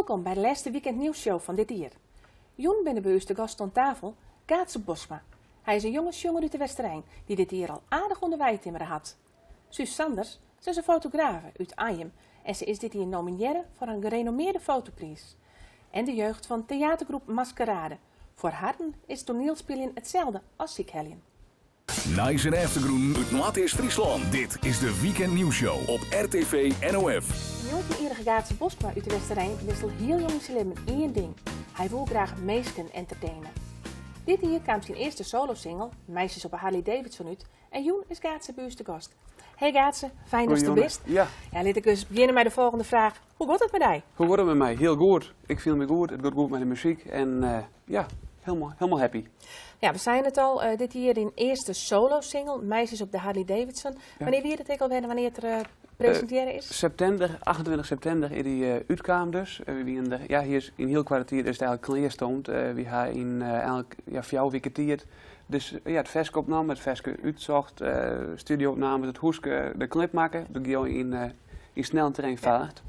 Wolkom by de lêste Weekend Nieuws-show fan dit jier. Jûn binne by ús te gast oan tafel Gaatze Bosma. Hy is in jonge sjonger út de Westerein dy't dit jier al aardich oan de wei timmere hat. Suus Sanders, se is in fotografe út Anjum en se is dit jier nominearre foar in gerenomearde fotopriis. En de jeugd fan teatergroep Maskerade. Foar harren is toanielspyljen itselde as sykheljen. Nijs en eftergrûnen út Noardeast-Fryslân. Dit is de Weekend Nieuws-show op RTV NOF. De 19-jierrige Gaatze Bosma út de Westerein wist al hiel jong yn syn libben ien ding, hy woe graach minsken entertaine. Dit jier kaam syn earste solo-single, Meisjes op 'e Harley Davidson, út en jûn is Gaatze by ús te gast. Hey Gaatze, fijn datst der bist. Ja. Ja, lit ik ris begjinne mei de folgjende fraach. Hoe giet it mei dy? Hoe giet it mei my? Hiel goed. Ik fiel my goed. It giet goed mei de muzyk en ja, helemaal happy. Ja, we seinen it al, dit jier dyn earste solo-single, Meisjes op de Harley Davidson. Wannear wie dat ek alwer en wannear't er presintearre is? Septimber, 28 septimber is dy útkaam dus. We wienen der, ja, hy is yn hiel koarte tiid is it eigentlik klearstoomd. Wy ha yn eigentlik, ja, 4 wike tiid dus, ja, it ferske opnommen, it ferske útsocht, studio-opnames, it húske, de klip makke. Dat gie al yn sneltreinfaart.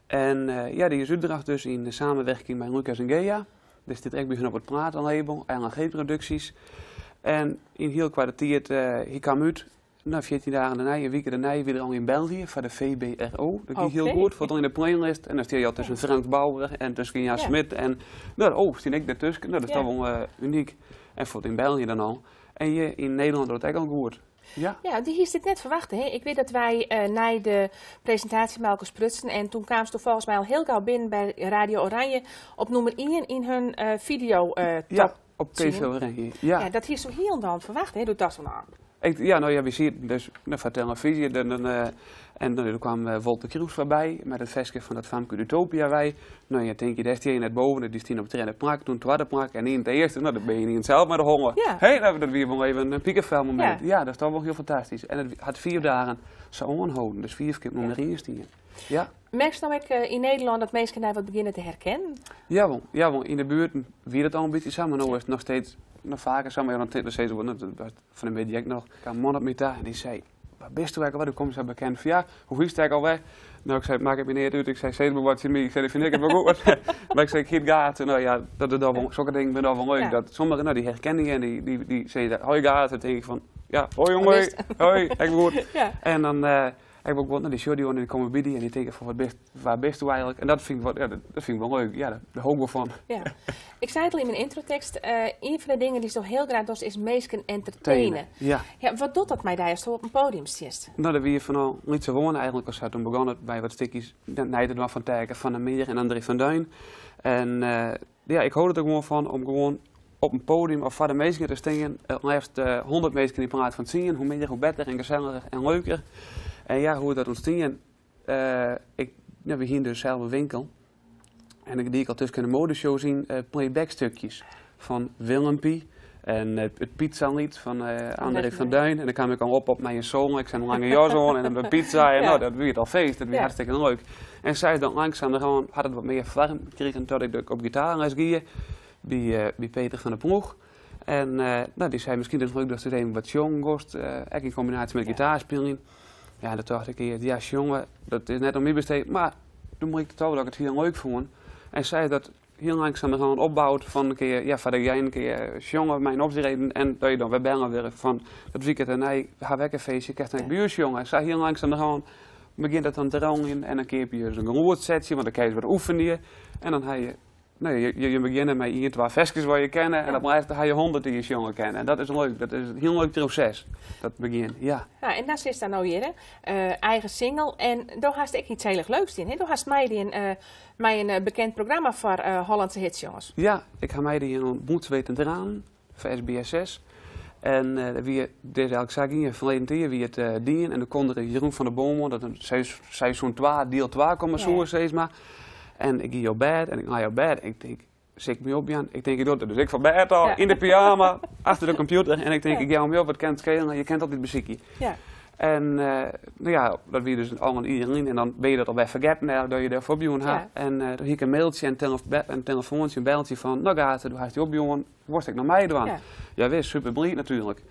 En ja, dy is útbrocht dus yn samenwerking mei Lucas en Gea. Dêr stiet ek by hun op it platenlabel, LNG Producties. En yn hiel koarte tiid, hy kaam út, no, 14 dagen dêrnei, in wike dêrnei, wie er al yn België foar de VBRO. Dat gie hiel goed, foar yn de playlist. En dan stean je al tusken Frans Bauer en tusken Jan Smit. En no, oh, stean ik dêrtusken. No, dat is toch wol unyk. En foar yn België dan al. En hjir yn Nederlân docht it ek al goed. Ja. Ja, dy hiest dit net ferwachte, hè? Ik wit dat wy nei de presintaasje mei elkoar sprutsen en toen kaamst do folgens my al hiel gau binnen by Radio Oranje op nûmer ien yn hun video top Ja, op TV Oranje, ja. Ja, dat hiest do hielendal ferwachte, hè? Doe tochtst fan, ah. Ik, ja, no ja, wy sieten dus no, foar telefyzje dan, en dan, der kwam Wolter Kroes foarby mei dat ferske fan dat famke Utopia wei. No ja, tink je, dêr stean je net boven, dy stean op it tredde plak, toen twadde plak en yn it earste, no, dan bin je ynienen sels mei de holle. Hé, no, dat wie wol even in pikefelmomint. Ja, dat is toch wol hiel fantastysk. En it hat 5 dagen sa oanholden, dus 5 kear op nûmer ien stien. Ja. Merkst no ek yn Nederlân dat minsken dy wat begjinne te herkennen? Jawol, jawol. Yn de buerten wie dat al in bytsje sa, mar no is it noch steeds noch faker sa. Mar ja, dan sizze we, no, dat was fan 'e middei ek noch, kaam in man op my ta en dy sei, Wa bisto ek alwer? Do komst sa bekend foar. Ja, hoe hiest ek alwer? No, ik sei, makket my neat út. Ik sei, sis mar wat tsjin my. Ik sei, dat fyn ik it wol goed. Mar ik sei, ik hjit Gaatze. No ja, dat is dan wol, sokke dingen binne dan wol leuk. Dat sommigen, no, dy herkenne je en dy sizze, hoi Gaatze. Dan tink ik fan, ja, hoi jonge, hoi, ek goed. En dan, ek wol goed, no, dy sjogge dy oan en dy komme by dy en dy tinke fan, wat bist, wa bisto eigentlik? En dat fyn ik wol, ja, dat fyn ik wol leuk. Ja, dêr hou ik wol fan. Ja. Ik sei it al yn myn introtekst, ien fan de dingen dy'tsto hiel graach dochst is minsken entertaine. Ja. Ja, wat docht dat mei dy asto op in podium stiest? No, dat wie fanôf lyts ôf oan eigentlik al sa. Toen begûn it by wat stikjes nei te dwaan fan Taeke van der Meer en André van Duin. En ja, ik hou der gewoan fan om gewoan op in podium of foar de minsken te stean. It leafst 100 minsken yn plaats fan 10. Hoe mear, hoe better en geselliger en leuker. En ja, hoe dat ûntstien? Ik, ja, we hienen dus sels in winkel. En ik die ik al tusken de modeshows yn playbackstukjes fan Willempie en it pizzaliet fan André van Duin. En dan kaam ik al op mei in solo. Ik sei in lange jas oan en in pizza. En no, dat wie it al feest. Dat wie hartstikke leuk. En sa is dan langsumerhân hat it wat mear foarm krigen dat ik op gitaarles gie by Peter van der Ploeg. En no, dy sei, miskien is it leuk datst ris even wat sjongen giest, ek yn kombinaasje mei gitaarspyljen. Ja, dat tocht ik earst, ja, sjonge, dat is net oan my besteed, mar doe bliek it toch dat ik it hiel leuk fûn. En sa is dat hiel langsumerhân opboud fan in kear, ja, foar de gein in kear sjonge mei in optreden en dat je dan wer belle wurde fan dat weekend dêrnei ha we ek in feestje, kinst dan ek by ús sjonge. En sa hiel langsumerhân begjint dat dan te roljen en dan keapje je dus in gelûdssetsje, want dan kinne je wat oefenje en dan ha je, no, je begjinne mei ien, twa ferskes wat je kenne en op lêst ha je 100 dy't je sjonge kinne. En dat is leuk, dat is in hiel leuk proses, dat begjin, ja. Ja, en dan sitst dan no hjir, hè? Eigen single en do hast ek iets hiel erch leuks dien, hè? Do hast meidien mei in bekend programma foar Hollandse Hitsjongers. Ja, ik ha meidien oan Bloed, Zweet en Tranen foar SBS6. En dat wie, dit is eigentlik sa gien, ferleden jier wie it dien en dan kondige Jeroen van der Boom oan dat in seizoen 2, diel 2 komme soe, sis mar. En ik gie op bêd en ik lei op bêd en ik tink, sil ik my opjaan? Ik tink, ik doch it. Dus ik fan bêd ôf, yn de pyjama, achter de kompjûter en ik tink, ik jou my op, wat kin it skele, je kinne it altyd besykje. En no ja, dat wie dus al in jier lyn en dan binne je dat alwer fergetten eigentlik, dat je dêrfoar opjûn ha. En doe hie ik in mailtsje en in telefoantsje, in beltsje fan, no Gaatze, do hast dy opjûn, wolst ek noch meidwaan? Ja wis, super bliid natuerlik.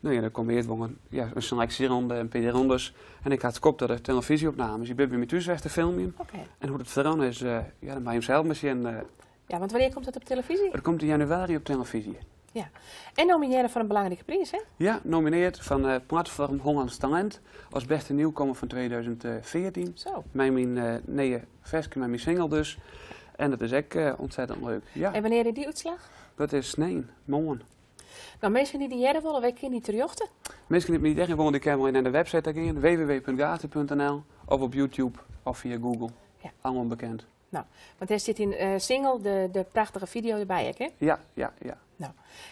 No ja, dan komt earst wol in, ja, in seleksjeronde, in pear rondes. En ik ha it skopt dat de telefyzjeopnames. Ik bin by my thús west te filmjen. Oké. En hoe't it ferrûn is, ja, dan mei je him sels mar sjen. Ja, want wannear komt dat op telefyzje? It komt yn januari op telefyzje. Ja. En nominearre foar in belangrike priis, hè? Ja, nomineard fan Platform Hollands Talent as beste nieuwkomer fan 2014. Zo. Mei myn nije ferske, mei myn single dus. En dat is ek ontzettend leuk. Ja. En wannear is dy útslach? Dat is snein, moarn. No, minsken dy't dy hearre wolle, wêr kinne dy terjochte? Minsken dy't my hearre wolle, dy kinne wol nei de website ta gean, www.gaatze.nl, of op YouTube of fia Google. Ja. Allemaal bekend. No, want dêr stiet dyn single, de prachtige fideo derby ek, hè? Ja, ja, ja. No,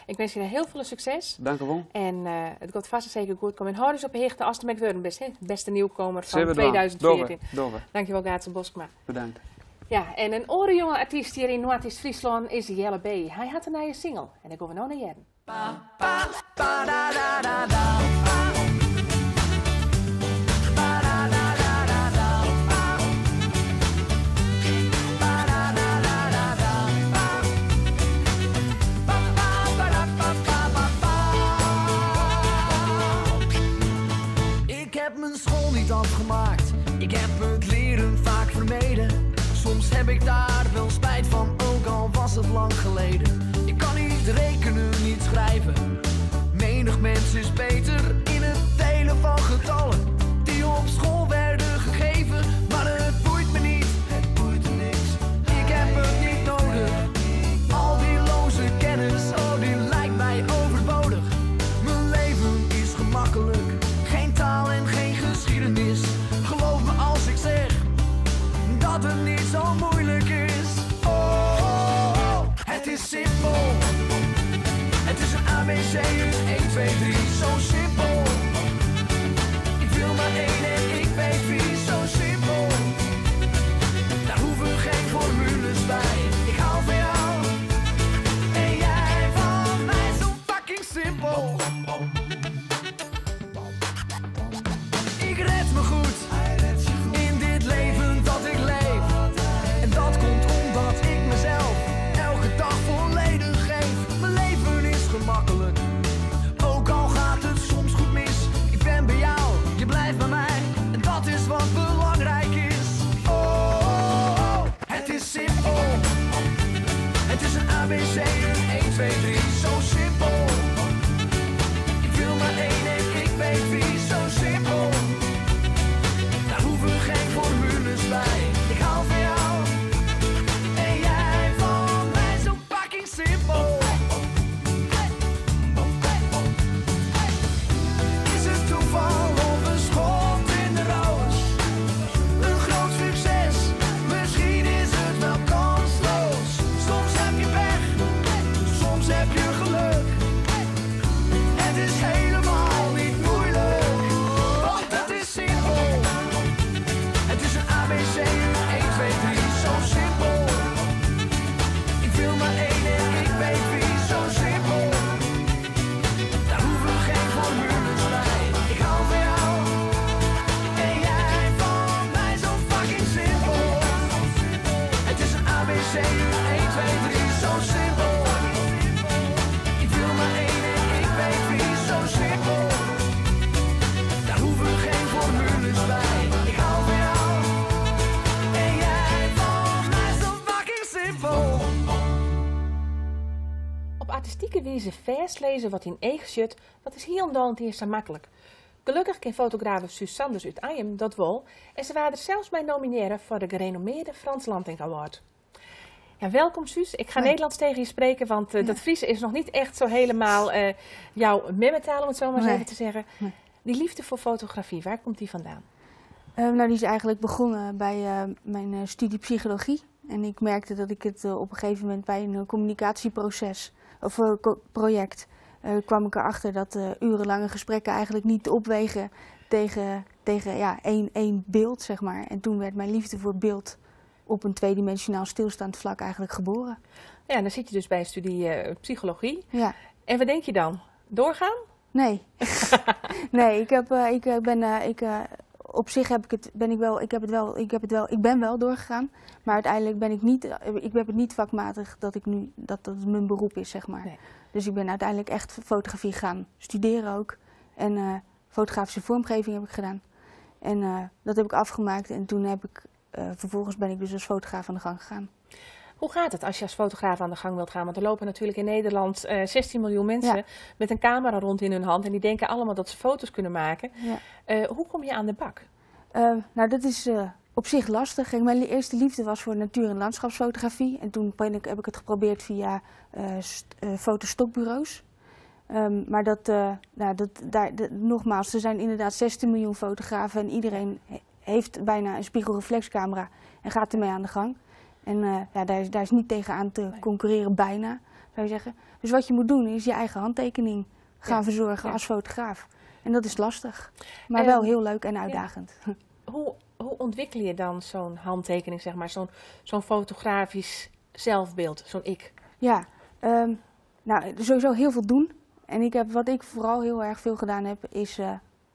ik winskje dy hiel folle sukses. Dank u wol. En it giet fêst en seker goed komme. En hâld ús op 'e hichte ast dermei wurden bist, hè? Beste nieuwkomer fan Sille we dwaan. 2014. Dogge we, dogge we. Dankjewol, Gaatze Boskma. Bedankt. Ja, en in oare jonge artyst hjir yn Noardeast-Fryslân is Jelle B. Hy hat in nije single en dêr gean we no nei hearren. Ik heb mijn school niet afgemaakt. Ik heb het leren vaak vermeden. Soms heb ik daar wel spijt van, ook al was het lang geleden. Ik kan niet rekenen, niet schrijven. Menig mens is beter in het telen van getallen die op school werden gegeven. Maar het boeit me niet, het boeit me niks. Ik heb het niet nodig. Al die loze kennis, oh die lijkt mij overbodig. Mijn leven is gemakkelijk, geen taal en geen geschiedenis. Geloof me als ik zeg dat het niet zo moeilijk is. Oh, het is simpel. Het is een ABC, een 1, 2, 3, zo simpel. Ik wil maar één en ik weet wie, zo simpel. Daar hoeven geen formules bij. Ik hou van jou en jij van mij, zo fucking simpel. Ik red me goed in dit leven dat ik leef. En dat komt omdat ik mezelf elke dag volledig geef. Mijn leven is gemakkelijk, ook al gaat het soms goed mis. Ik ben bij jou, je blijft bij mij. En dat is wat belangrijk is. Oh, het is simpel. Het is een ABC, een 1, 2, 3, zo simpel. Ik wil maar één en ik weet wie, zo simpel. Daar hoeven geen formules bij. Ik hou van jou en jij van mij, zo fucking simpel. Is het toeval of een schot in de roos? Een groot succes, misschien is het wel kansloos. Soms heb je pech, soms heb je geluk. Het is helemaal niet moeilijk, want het is simpel. Het is een ABC, een 1, 2, 3, zo simpel. Ik wil maar één en ik weet wie, zo simpel. Daar hoeven geen formules bij. Ik hou van jou en jij van mij, zo fucking simpel. Het is een ABC, een 1, 2, 3, zo simpel. Ik wil maar één en ik weet wie, zo simpel. Daar hoeven geen formules bij. Ik hou van jou en jij van mij, zo fucking simpel. Op artistieke wijze vastlezen wat in eigen zit, dat is hier en daar niet zo makkelijk. Gelukkig kan fotografe Suus Sanders uit Anjum dat wel en ze waren er zelfs bij nomineren voor de gerenommeerde Frans Lanting Award. Ja, welkom Suus. Ik ga Hoi. Nederlands tegen je spreken, want dat Fries is nog niet echt zo helemaal jouw memmetaal, om het zo maar eens even te zeggen. Nee. Die liefde voor fotografie, waar komt die vandaan? Die is eigenlijk begonnen bij mijn studie psychologie. En ik merkte dat ik het op een gegeven moment bij een communicatieproces of project kwam ik erachter dat urenlange gesprekken eigenlijk niet opwegen tegen één beeld. En toen werd mijn liefde voor beeld op een tweedimensionaal stilstaand vlak eigenlijk geboren. Ja, en dan zit je dus bij een studie psychologie. Ja. En wat denk je dan? Doorgaan? Nee. Nee, ik heb ik ben ik Op zich heb ik het, ben ik wel, ik heb het wel, ik heb het wel, ik ben wel doorgegaan. Maar uiteindelijk ben ik niet, ik heb het niet vakmatig dat ik nu, dat dat mijn beroep is, zeg maar. Nee. Dus ik ben uiteindelijk echt fotografie gaan studeren ook. En fotografische vormgeving heb ik gedaan. En dat heb ik afgemaakt en toen heb ik, vervolgens ben ik dus als fotograaf aan de gang gegaan. Hoe gaat het als je als fotograaf aan de gang wilt gaan? Want er lopen natuurlijk in Nederland 16 miljoen mensen met een camera rond in hun hand. En die denken allemaal dat ze foto's kunnen maken. Ja. Hoe kom je aan de bak? Nou, dat is op zich lastig. Kijk, mijn eerste liefde was voor natuur- en landschapsfotografie. En toen heb ik het geprobeerd via fotostokbureaus. Maar dat, nou, nogmaals, er zijn inderdaad 16 miljoen fotografen en iedereen heeft bijna een spiegelreflexcamera en gaat ermee aan de gang. En ja, daar is niet tegen aan te concurreren, bijna, zou je zeggen. Dus wat je moet doen is je eigen handtekening gaan verzorgen als fotograaf. En dat is lastig, maar wel heel leuk en uitdagend. Ja. Hoe ontwikkel je dan zo'n handtekening, zeg maar, zo'n fotografisch zelfbeeld, zo'n ik? Ja, nou, sowieso heel veel doen. En wat ik vooral heel erg veel gedaan heb, is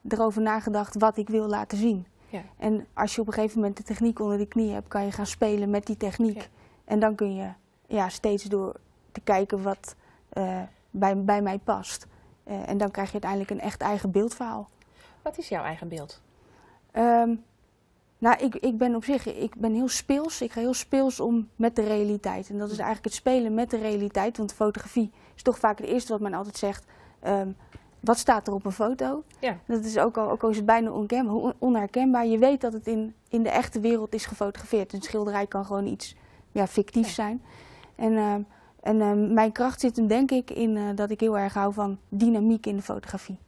erover nagedacht wat ik wil laten zien. Ja. En als je op een gegeven moment de techniek onder de knie hebt, kan je gaan spelen met die techniek. Ja. En dan kun je steeds door te kijken wat bij mij past. En dan krijg je uiteindelijk een echt eigen beeldverhaal. Wat is jouw eigen beeld? Nou, ik ben op zich, ik ben heel speels. Ik ga heel speels om met de realiteit. En dat is eigenlijk het spelen met de realiteit. Want fotografie is toch vaak het eerste wat men altijd zegt. Wat staat er op een foto? Ja. Dat is ook al is het bijna onherkenbaar. Je weet dat het in de echte wereld is gefotografeerd. Een schilderij kan gewoon iets fictief zijn. En mijn kracht zit hem denk ik in dat ik heel erg hou van dynamiek in de fotografie.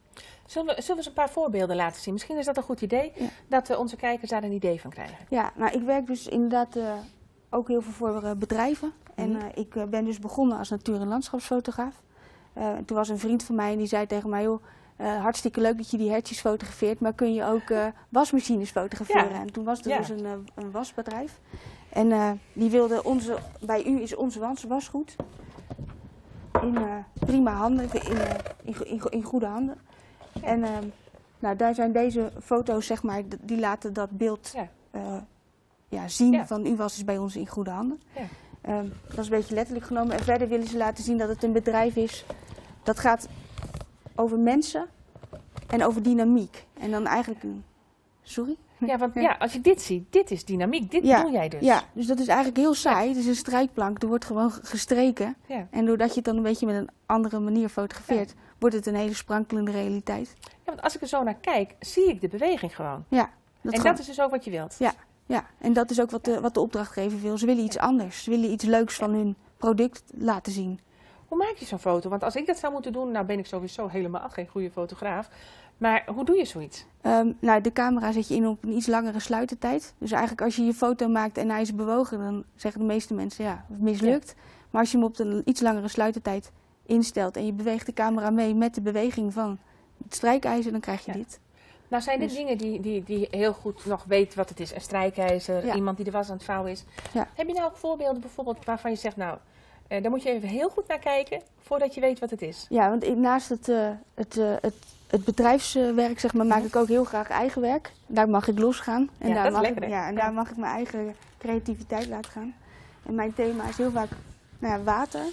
Zullen we eens een paar voorbeelden laten zien? Misschien is dat een goed idee, dat onze kijkers daar een idee van krijgen. Ja, nou, ik werk dus inderdaad ook heel veel voor bedrijven. En ik ben dus begonnen als natuur- en landschapsfotograaf. Toen was een vriend van mij en die zei tegen mij, joh, hartstikke leuk dat je die hertjes fotografeert, maar kun je ook wasmachines fotograferen? Ja. En toen was er dus een wasbedrijf. En die wilde bij u is onze wasgoed in prima handen, in goede handen. Ja. En nou, daar zijn deze foto's, zeg maar, die laten dat beeld zien van u was is bij ons in goede handen. Ja. Dat is een beetje letterlijk genomen. En verder willen ze laten zien dat het een bedrijf is dat gaat over mensen en over dynamiek. En dan eigenlijk een... Sorry? Ja, want ja, als je dit ziet, dit is dynamiek. Dit doe jij dus. Ja, dus dat is eigenlijk heel saai. Het is een strijkplank, er wordt gewoon gestreken. Ja. En doordat je het dan een beetje met een andere manier fotografeert, wordt het een hele sprankelende realiteit. Ja, want als ik er zo naar kijk, zie ik de beweging gewoon. Ja. Dat is dus ook wat je wilt. Ja. Ja, en dat is ook wat de opdrachtgever wil. Ze willen iets anders. Ze willen iets leuks van hun product laten zien. Hoe maak je zo'n foto? Want als ik dat zou moeten doen, nou ben ik sowieso helemaal geen goede fotograaf. Maar hoe doe je zoiets? Nou, de camera zet je in op een iets langere sluitertijd. Dus eigenlijk als je je foto maakt en hij is bewogen, dan zeggen de meeste mensen ja, mislukt. Ja. Maar als je hem op een iets langere sluitertijd instelt en je beweegt de camera mee met de beweging van het strijkijzer, dan krijg je dit. Nou zijn dit dingen die heel goed nog weet wat het is. Een strijkijzer, iemand die de was aan het vouwen is. Ja. Heb je nou ook voorbeelden bijvoorbeeld waarvan je zegt, nou, daar moet je even heel goed naar kijken voordat je weet wat het is? Ja, want naast het bedrijfswerk, zeg maar, maak ik ook heel graag eigen werk. Daar mag ik losgaan. En ja, daar dat is mag lekker, ik, ja, en daar mag ik mijn eigen creativiteit laten gaan. En mijn thema is heel vaak water.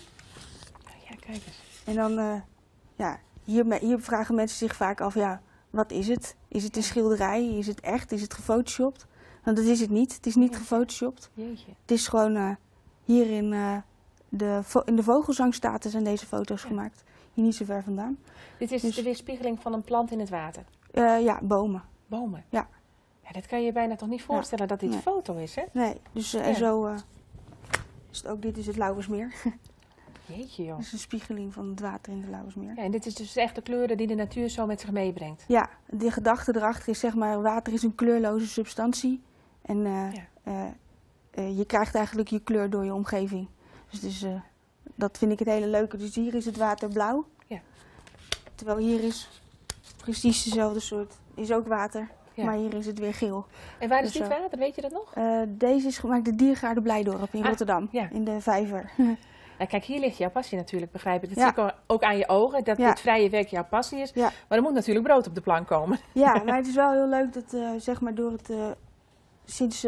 Ja, kijk eens. En dan, hier vragen mensen zich vaak af, ja, wat is het? Is het een schilderij? Is het echt? Is het gefotoshopt? Want dat is het niet. Het is niet gefotoshopt. Jeetje. Het is gewoon hier in de Vogelzangstaten zijn deze foto's gemaakt. Hier niet zo ver vandaan. Dit is de weerspiegeling van een plant in het water? Ja, bomen. Bomen? Ja. Ja, dat kan je bijna toch niet voorstellen dat dit een foto is, hè? Nee, dus en zo is het ook, dit is het Lauwersmeer. Jeetje, joh. Dat is een spiegeling van het water in de Lauwersmeer. Ja, en dit is dus echt de kleuren die de natuur zo met zich meebrengt. Ja, de gedachte erachter is, zeg maar, water is een kleurloze substantie. En je krijgt eigenlijk je kleur door je omgeving. Dus, dat vind ik het hele leuke. Dus hier is het water blauw. Ja. Terwijl hier is precies dezelfde soort, is ook water. Ja. Maar hier is het weer geel. En waar is Dus dit water? Weet je dat nog? Deze is gemaakt de Diergaarde Blijdorp in Rotterdam. Ja. In de vijver. Nou, kijk, hier ligt jouw passie natuurlijk, begrijp ik. Dat Ja. zie ik ook aan je ogen, dat Ja. dit vrije werk jouw passie is. Ja. Maar er moet natuurlijk brood op de plank komen. Ja, maar het is wel heel leuk dat zeg maar door het sinds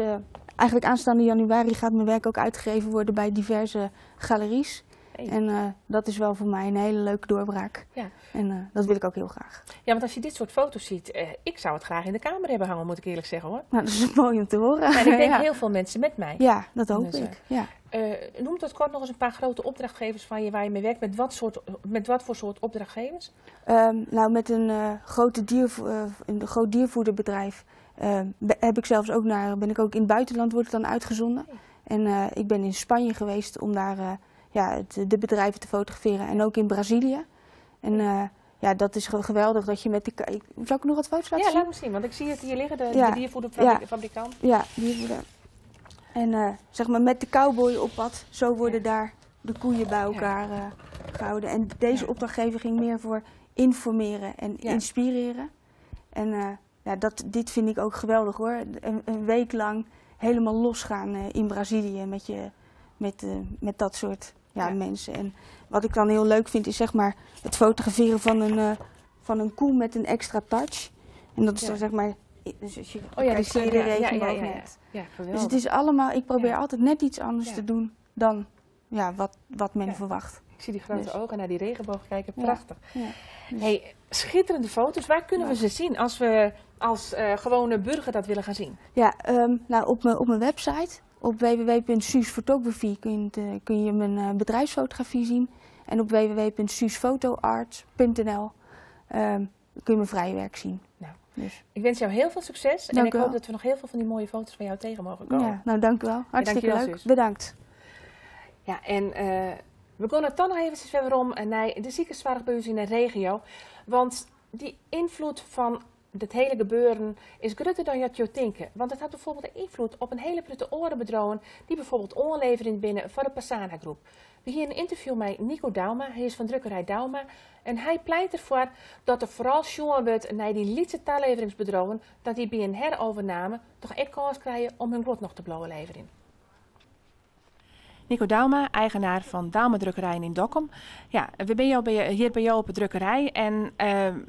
eigenlijk aanstaande januari gaat mijn werk ook uitgegeven worden bij diverse galeries. Hey. En dat is wel voor mij een hele leuke doorbraak. Ja. En dat wil ik ook heel graag. Ja, want als je dit soort foto's ziet, ik zou het graag in de kamer hebben hangen, moet ik eerlijk zeggen hoor. Nou, dat is mooi om te horen. En ik denk ja. heel veel mensen met mij. Ja, dat hoop Dus, ik. Ja. Noem tot kort nog eens een paar grote opdrachtgevers van je waar je mee werkt. Met wat voor soort opdrachtgevers? Nou, met een groot diervoederbedrijf heb ik zelfs ook naar, ben ik ook in het buitenland wordt het dan uitgezonden. En ik ben in Spanje geweest om daar de bedrijven te fotograferen en ook in Brazilië. En ja, dat is geweldig dat je met de ik, zal ik nog wat foto's laten Ja, zien? laat me zien, want ik zie het hier liggen, Ja. de diervoederfabrikant. Ja, diervoeder. En zeg maar met de cowboy op pad, zo worden daar de koeien bij elkaar gehouden. En deze opdrachtgever ging meer voor informeren en inspireren. En ja, dit vind ik ook geweldig hoor. Een week lang helemaal losgaan in Brazilië met dat soort mensen. En wat ik dan heel leuk vind is zeg maar het fotograferen van een koe met een extra touch. En dat is dan zeg maar, dus als je Oh ja, die kijkt, zie je de regenboog net. Ja, geweldig. Dus het is allemaal, ik probeer altijd net iets anders te doen dan wat men verwacht. Ik zie die grote ogen naar die regenboog kijken, prachtig. Dus Hey, schitterende foto's. Waar kunnen we ze zien als we als gewone burger dat willen gaan zien? Ja, nou, op mijn website, op w w w punt suus photography kun je mijn bedrijfsfotografie zien. En op w w w punt suus photo art punt n l kun je mijn vrije werk zien. Dus. Ik wens jou heel veel succes en Dank ik u hoop wel. dat we nog heel veel van die mooie foto's van jou tegen mogen komen. Ja, nou, dank u wel. Hartstikke dankjewel, leuk. Suus. Bedankt. Ja, en we gaan het dan nog even verder om naar de ziekenzorgbeurs in de regio. Want die invloed van het hele gebeuren is groter dan je had denken. Want het had bijvoorbeeld een invloed op een hele prutte orenbedrogen die bijvoorbeeld oorlevering binnen voor de Pasana Groep. We hier een interview met Nico Douma, hij is van drukkerij Douma. En hij pleit ervoor dat er vooral jongen wordt naar die lietse taalleveringsbedrogen, dat die bij een herovername toch echt kans krijgen om hun rot nog te blowen leveren. Nico Douma, eigenaar van Douma Drukkerijen in Dokkum. Ja, we zijn hier bij jou op de drukkerij en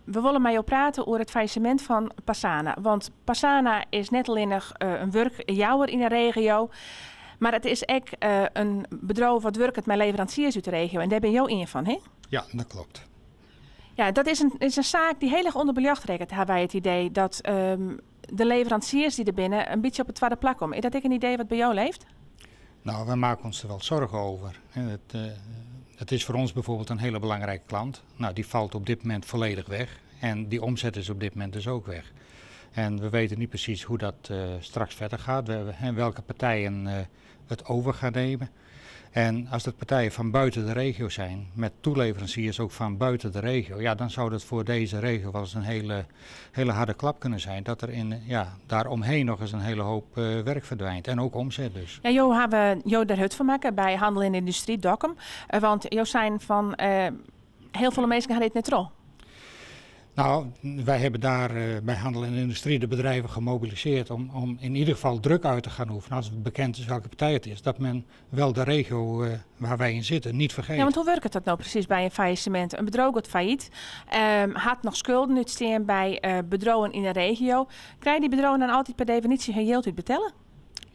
we willen met jou praten over het faillissement van Pasana. Want Pasana is net alleen nog een werkjouwer in de regio, maar het is ook een bedrijf wat werkt met leveranciers uit de regio. En daar ben jou een van, hè? Ja, dat klopt. Ja, dat is een zaak die heel erg onder bejacht raakt. Hebben wij het idee dat de leveranciers die er binnen een beetje op het tweede plak komen. Is dat ook een idee wat bij jou leeft? Nou, wij maken ons er wel zorgen over. Het is voor ons bijvoorbeeld een hele belangrijke klant. Nou, die valt op dit moment volledig weg. En die omzet is op dit moment dus ook weg. En we weten niet precies hoe dat straks verder gaat. En welke partijen het over gaan nemen. En als dat partijen van buiten de regio zijn, met toeleveranciers ook van buiten de regio, dan zou dat voor deze regio wel eens een hele, hele harde klap kunnen zijn. Dat er daaromheen nog eens een hele hoop werk verdwijnt en ook omzet dus. Ja, jo hebben jo daar hut van maken bij Handel en Industrie Dokkum. Want jo zijn van heel veel mensen gaan dit net rol. Nou, wij hebben daar bij Handel en Industrie de bedrijven gemobiliseerd om in ieder geval druk uit te gaan oefenen, als het bekend is welke partij het is, dat men wel de regio waar wij in zitten niet vergeet. Ja, want hoe werkt dat nou precies bij een faillissement? Een bedrijf gaat failliet, had nog schulden uitstaan bij bedrijven in de regio. Krijgen die bedrijven dan altijd per definitie hun geld uit betalen?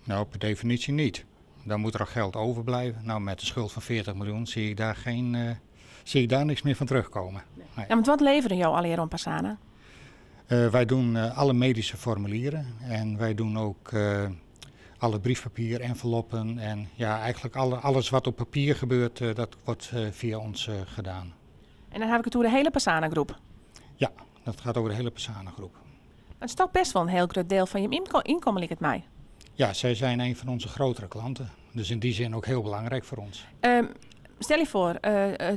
Nou, per definitie niet. Dan moet er al geld overblijven. Nou, met een schuld van 40 miljoen zie ik daar geen zie ik daar niks meer van terugkomen. Nee. Ja, want wat leveren jou al hier om Pasana? Wij doen alle medische formulieren en wij doen ook alle briefpapier, enveloppen en eigenlijk alles wat op papier gebeurt, dat wordt via ons gedaan. En dan heb ik het over de hele Pasana groep? Ja, dat gaat over de hele Pasana groep. Het is toch best wel een heel groot deel van je inkomen, lijkt het mij. Ja, zij zijn een van onze grotere klanten. Dus in die zin ook heel belangrijk voor ons. Stel je voor,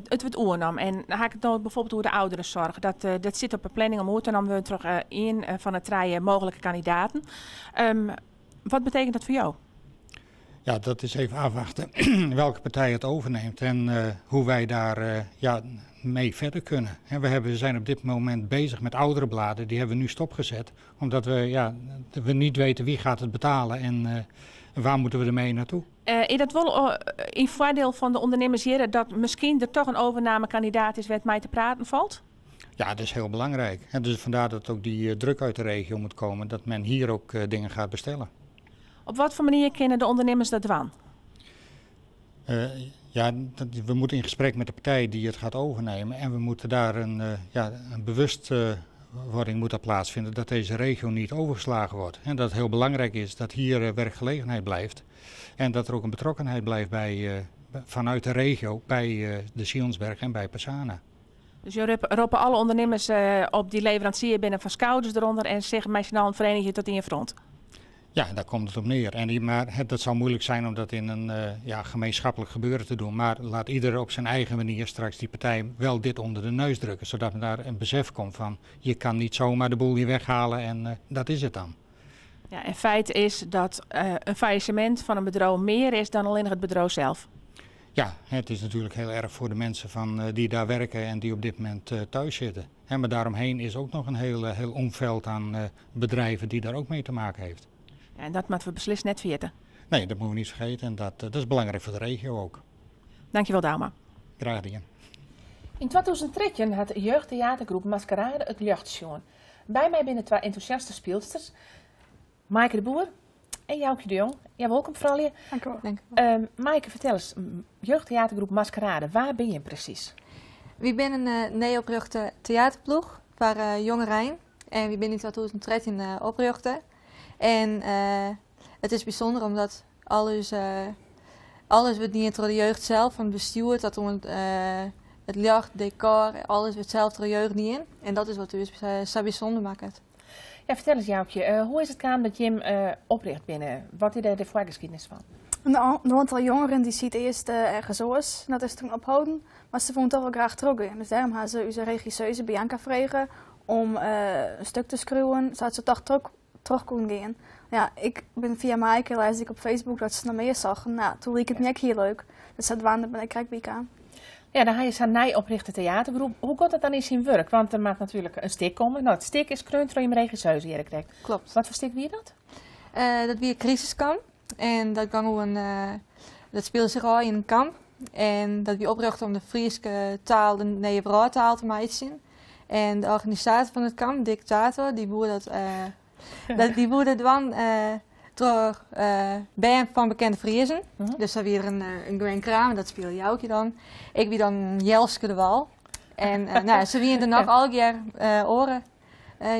het wordt oornam en dan ga ik het nou bijvoorbeeld over de ouderenzorg. Dat zit op een planning om oor te nemen, we terug één van de 3 mogelijke kandidaten. Wat betekent dat voor jou? Ja, dat is even afwachten welke partij het overneemt en hoe wij daar mee verder kunnen. En we zijn op dit moment bezig met ouderenbladen, die hebben we nu stopgezet. Omdat we niet weten wie gaat het betalen en Waar moeten we ermee naartoe? Is dat wol in foardiel fan de ûndernimmers hjir dat miskien der toch in overnamekandidaat is wêr't mei te praten falt? Ja, dat is heel belangrijk. En dus vandaar dat ook die druk uit de regio moet komen, dat men hier ook dingen gaat bestellen. Op wat voor manier kinne de ûndernimmers dat dwaan? Ja, we moeten in gesprek met de partij die het gaat overnemen en we moeten daar ja, een bewustwording moet daar plaatsvinden dat deze regio niet overgeslagen wordt. En dat het heel belangrijk is dat hier werkgelegenheid blijft en dat er ook een betrokkenheid blijft vanuit de regio bij de Sionsberg en bij Pasana. Dus je roepen alle ondernemers op die leverancier binnen van schouders eronder en zeggen mij snel een vereniging tot in je front. Ja, daar komt het op neer. Maar dat zal moeilijk zijn om dat in een ja, gemeenschappelijk gebeuren te doen. Maar laat ieder op zijn eigen manier straks die partij wel dit onder de neus drukken. Zodat men daar een besef komt van, je kan niet zomaar de boel hier weghalen en dat is het dan. Ja, en feit is dat een faillissement van een bedrijf meer is dan alleen het bedrijf zelf. Ja, het is natuurlijk heel erg voor de mensen die daar werken en die op dit moment thuis zitten. Maar daaromheen is ook nog een heel omveld aan bedrijven die daar ook mee te maken heeft. Ja, en dat moeten we beslist net vergeten. Nee, dat moeten we niet vergeten en dat is belangrijk voor de regio ook. Dankjewel, Douma. Graag gedaan. In 2013 had de jeugdtheatergroep Maskerade it ljocht sjoen. By my binne twa enthousiaste spylsters, Maaike de Boer en Joukje de Jong. Ja, welkom froulju. Dank u wel. Dank u wel. Maaike, fertel ris, jeugdtheatergroep Maskerade, wêr binne je presys? Wy binne in nij oprjochte teaterploech foar jongerein. En wy binne yn 2013 oprjochte. En it is bysûnder omdat alles wurdt dien troch de jeugd sels, fan bestjoer tot oan it ljocht, dekor, alles wurdt sels troch de jeugd dien. En dat is wat ús sa bysûnder makket. Ja, fertel ris Joukje, hoe is it kaam dat jim oprjochte binne? Wat is dêr de foarskiednis fan? Nou, in oantal jongeren dy siet earst ergens oars. Dat is doe opholden. Mar se woene dochs wol graach trochgean. Dus dêrom ha se ús regisseuse Bianca frege om in stik te skriuwen, sadat se dochs troch koene gean. Ja, ik bin fia Maaike, lês ik op Facebook dat se noch mear sochten. Nou, doe like it my ek hiel leuk. Dus sadwaande bin ik krekt by kaam. Ja, dan ha je sa'n nij oprjochte teatergroep. Hoe giet dat dan yn syn wurk? Want der moat natuerlik in stik komme. Nou, it stik is skreaun troch jim regisseuse, hear ik krekt. Kloppet. Wat foar stik wie dat? Dat wie Crisiskamp. En dat gyng oer in, dat spile sich ôf yn in kamp. En dat wie oprjochte om de Fryske taal, de nije wrâldtaal te meitsjen. En de organisator fan it kamp, Dictator, dy woe dat, dy woe dat dwaan troch bern fan bekende Friezen. Dus dan wie der in Gwen Kramer, dat spile Joukje dan. Ik wie dan Jelske de Wal. En nou, se wiene der noch allegear oare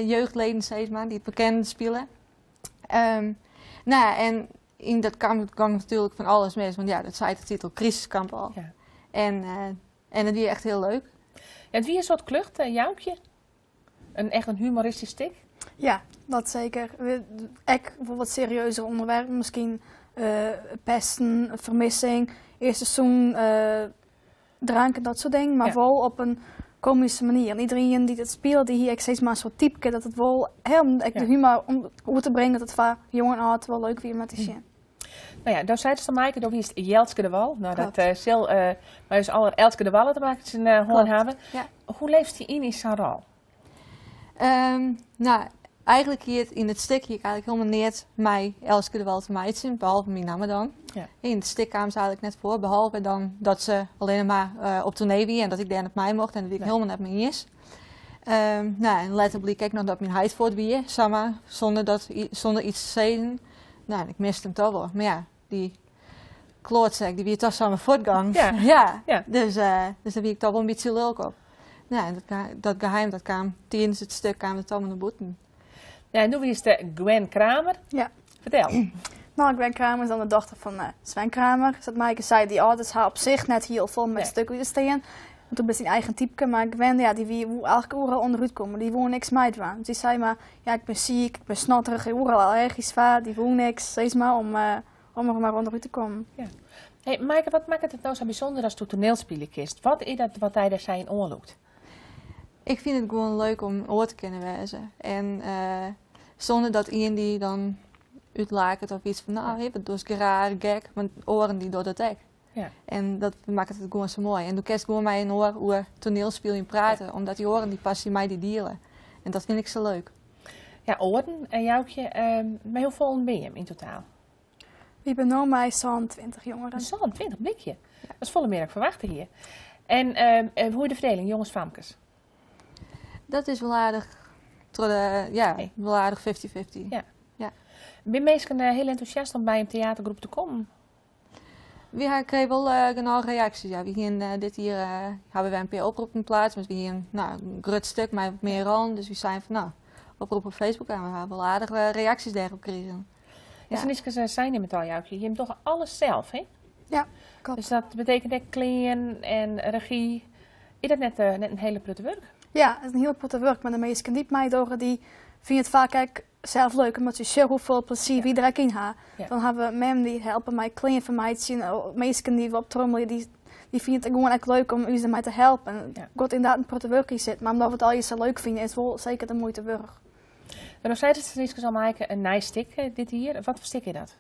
jeugdleden, sis mar, dy't bekend spilen. Nou, en yn dat kamp gyng natuerlik fan alles mis, want ja, dat sei de titel Crisiskamp al. En it wie echt hiel leuk. Ja, it wie in soart klucht, Joukje? Echt in humoristysk stik? Ja, dat seker. Ek wol wat serieuzere ûnderwerpen, miskien pesten, fermissing, earste seizoen, drank en dat soart dingen, mar wol op in komyske manier. En iderien dy't it spilet, dy hie ek steeds mar in soart typke dat it wol, hè, om ek de humor om oer te bringen, dat it foar jong en âld wol leuk wie om nei te sjen. Nou ja, dan sei it al Maaike, do wiest Jelske de Wal. Nou, dat sil mei ús alle Elske de Walle te meitsjen hân hawwe. Hoe leefst dy yn yn sa'n rol? Nou, eigentlik hie it yn it stik hie ik eigentlik hielendal neat mei Elske de Wal te meitsjen, behalve myn namme dan. Yn it stik kaam se eigentlik net foar, behalve dan dat se allinnich mar op toernee wie en dat ik dêr net mei mocht en dat wie ik hielendal net mei iens. Nou, en letter bliek ek noch dat myn heit fuort wie, samar, sûnder yts te sizzen. Nou, ik miste him dochs wol. Mar ja, dy kloatsek, dy wie dochs samar fuortgien. Ja. Dus dêr wie ik dochs wol in bytsje lilk op. Nou, en dat geheim, dat kaam tidens it stik kaam it dochs nei bûten. Ja, en doe wiest de Gwen Kramer. Ja. Fertel. Nou, Gwen Kramer is dan de dochter fan Sven Kramer. Sa't Maaike sei, dy âlders ha op sich net hiel folle mei it stik út te stean. Want doe bist dyn eigen typke, mar Gwen, ja, dy wie woe eigentlik oeral ûnderút komme. Dy woe niks meidwaan. Dus dy sei mar, ja, ik bin siik, ik bin snotterich, ik oeral allergysk foar. Dy woe niks, sis mar, om der mar ûnderút te kommen. Ja. Hey, Maaike, wat makket it no sa bysûnder ast toanielspylje kinst? Wat is dat wat dy dêr sa yn oanlûkt? Ik fyn it gewoan leuk om oar te kinnen wêze. En sûnder dat ien dy dan útlaket of yts fan, nou, hey, wat dochst raar, gek, want oaren dy dogge dat ek. En dat makket it gewoan sa moai. En do kinst gewoan mei in oar oer toanielspyljen prate, omdat dy oaren dy passy mei dy diele. En dat fyn ik sa leuk. Ja, oaren en Joukje, mei hoefolle binne jim yn totaal? Wy binne no mei 27 jongeren. 27 blikje? Dat is folle mear dan ik ferwachte hie. En hoe is de ferdeling, jonges, famkes? Dat is wol aardich, troch de, ja, wol aardich fifty-fifty. Ja. Ja. Binne minsken hiel entûsjast om by in teatergroep te kommen? Wy ha krije wol genôch reaksjes. Ja, wy hiene dit jier hawwe wy in pear oproepen pleatst, want wy hiene, no, in grut stik mei wat mear rollen. Dus wy seinen fan, no, oprop op Facebook en we hawwe wol aardich reaksjes dêrop krigen. Ja. Saniske, se seine jim it al, Joukje, jim dogge alles sels, hè? Ja, kloppet. Dus dat betekent ek klean en regy. Is dat net in hiele protte wurk? Ja, it is in hiele protte wurk, mar de minsken dy't meidogge, dy fine it faak ek sels leuk, omdat se sjogge hoefolle plezier wy der ek yn ha. Dan ha we memmen dy't helpe mei klean fermeitsjen, minsken dy't we optrommelje, dy fine it gewoan ek leuk om ús dermei te helpen. God, ynderdaad in protte wurk yn sit, mar omdat we it allegear sa leuk fine, is it wol seker de muoite wurdich. En dan sei it Saniske al, Maaike, in nij stik dit jier. Wat foar stik is dat?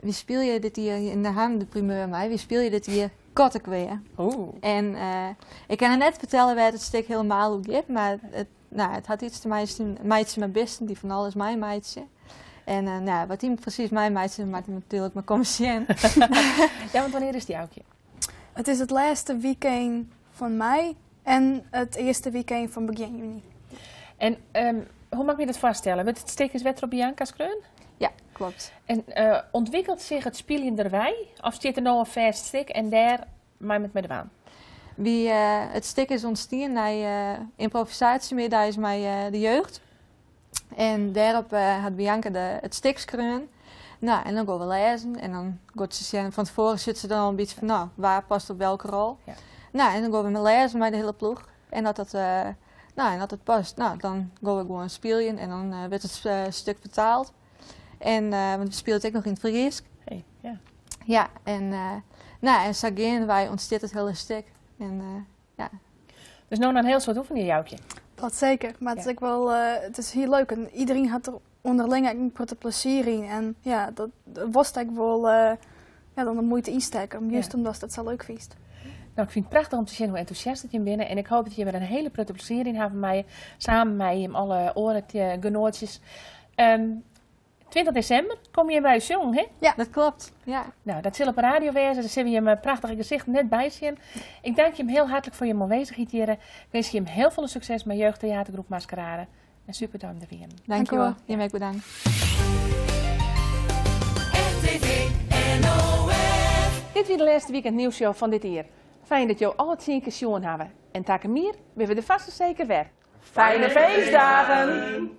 Wy spylje dit jier yn de Ham de primeur mei. Wy spylje dit jier Kattekwea. Oeh. En ik kin net fertelle wêr't it stik hielendal oer giet, mar it hat iets te meitsjen mei bisten dy't fan alles meimeitsje. En wat dy presys meimeitsje, moat je natuerlik mar komme sjen. Ja, want wannear is dy, Aukje? It is it lêste weekend fan mei en it earste weekend fan begjin juny. En hoe moat ik my dat foarstelle? Wurdt it stik is wer troch Bianca skreaun? Ja, kloppet. En ûntwikkelt sich it spyljen derwei? Of stiet der no in fêst stik en dêr mei met mei dwaan? It stik is ûntstien nei ymprovisaasjemiddeis mei de jeugd. En dêrop hat Bianca it stik skreaun. En dan gean we lêzen en dan giet se sjen, fan tefoaren sit se dan al in bytsje fan, no, wa past op welke rol. En dan gean we lêzen mei de hiele ploech. En as dat past, dan gean we gewoan spyljen en dan wurdt it stik fertaald. En want we spylje it ek noch yn it Frysk. Hey, ja. Ja, en en sa geandewei ûntstiet it hiele stik. En ja. Dus no noch in hiel soad oefenje, Joukje? Dat seker, mar it is ek wol, it is hiel leuk en iderien hat der ûnderling ek in protte plezier yn. En ja, dat wolst ek wol, ja, dan de muoite ynstekke, juist omdatst it sa leuk fynst. Ik fyn it prachtich om te sjen hoe entûsjast dat jim binne en ik hoopje dat jim der in hiele protte plezier yn hawwe meie, samen mei jim alle oare genoatsjes. 20 desimber komme jim by ús sjongen, hè? Ja. Dat kloppet, ja. Dat sil op de radio wêze, dêr sille we jim prachtige gesichten net by sjen. Ik dank jim hiel hartlik foar jim oanwêzichheid hjir. Ik winsk jim hiel folle sukses mei jeugdteatergroep Maskerade. En super dat jim der wienen. Dank je wel. Dank je wel. Jim ek bedankt. RTV NOF. Dit wie de lêste weekend nieuwsshow fan dit jier. Fijn dat jo alle 10 keer sjoen hawwe. En takom jier binne we der fêst en seker wer. Fijne feestdagen!